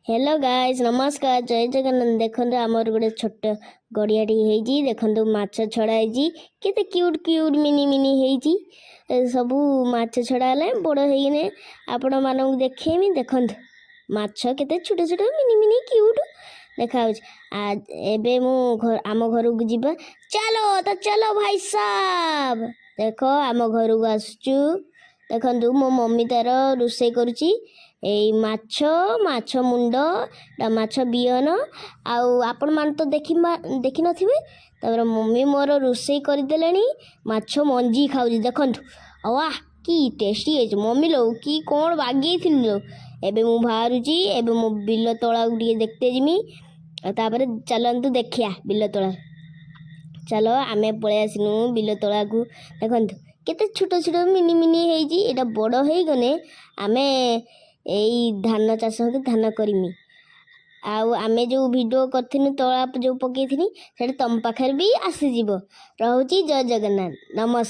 Hello guys, ନମସ୍କାର, ଜୟ ଜଗନ୍ନାଥ। ଦେଖନ୍ତୁ, ଆମର ଗୋଟେ ଛୋଟ ଗଡ଼ିଆଟି ହେଇଛି। ଦେଖନ୍ତୁ, ମାଛ ଛଡ଼ା ହେଇଛି। କେତେ କ୍ୟୁଟ୍ କ୍ୟୁଟ୍, ମିନି ମିନି ହେଇଛି। ଏ ସବୁ ମାଛ ଛଡ଼ା ହେଲେ ବଡ଼ ହେଇଗଲେ ଆପଣମାନଙ୍କୁ ଦେଖେଇମି। ଦେଖନ୍ତୁ, ମାଛ କେତେ ଛୋଟ ଛୋଟ, ମିନି ମିନି, କ୍ୟୁଟ୍ ଦେଖାଯାଉଛି। ଏବେ ମୁଁ ଆମ ଘରକୁ ଯିବା। ଚାଲ ତ, ଚାଲ ଭାଇ ସାବ। ଦେଖ, ଆମ ଘରକୁ ଆସୁଛୁ। ଦେଖନ୍ତୁ, ମୋ ମମି ତାର ରୋଷେଇ କରୁଛି। ଏଇ ମାଛ, ମାଛ ମୁଣ୍ଡ, ମାଛ ବିହନ। ଆଉ ଆପଣମାନେ ତ ଦେଖିନଥିବେ। ତାପରେ ମମି ମୋର ରୋଷେଇ କରିଦେଲେଣି। ମାଛ ମଞ୍ଜି ଖାଉଛି ଦେଖନ୍ତୁ। ଆଉ ଆহ, କି ଟେଷ୍ଟି ହେଇଛି ମମି ଲୋ, କି କ'ଣ ବାଗେଇଥିଲୁ ଲୋ। ଏବେ ମୁଁ ବାହାରୁଛି। ଏବେ ମୁଁ ବିଲ ତଳାକୁ ଟିକେ ଦେଖିତେ ଯିମି। ଆଉ ତାପରେ ଚାଲନ୍ତୁ ଦେଖିବା ବିଲ ତଳା। ଚାଲ, ଆମେ ପଳେଇ ଆସିନୁ ବିଲ ତଳାକୁ। ଦେଖନ୍ତୁ, କେତେ ଛୋଟ ଛୋଟ, ମିନି ମିନି ହେଇଛି। ଏଇଟା ବଡ଼ ହେଇଗଲେ ଆମେ ଏଇ ଧାନ ଚାଷ କି ଧାନ କରିମି। ଆଉ ଆମେ ଯେଉଁ ଭିଡ଼ିଓ କରିଥିନୁ, ତଳା ଯେଉଁ ପକେଇଥିନି, ସେଇଟା ତମ ପାଖରେ ବି ଆସିଯିବ। ରହୁଛି, ଜୟ ଜଗନ୍ନାଥ, ନମସ୍କାର।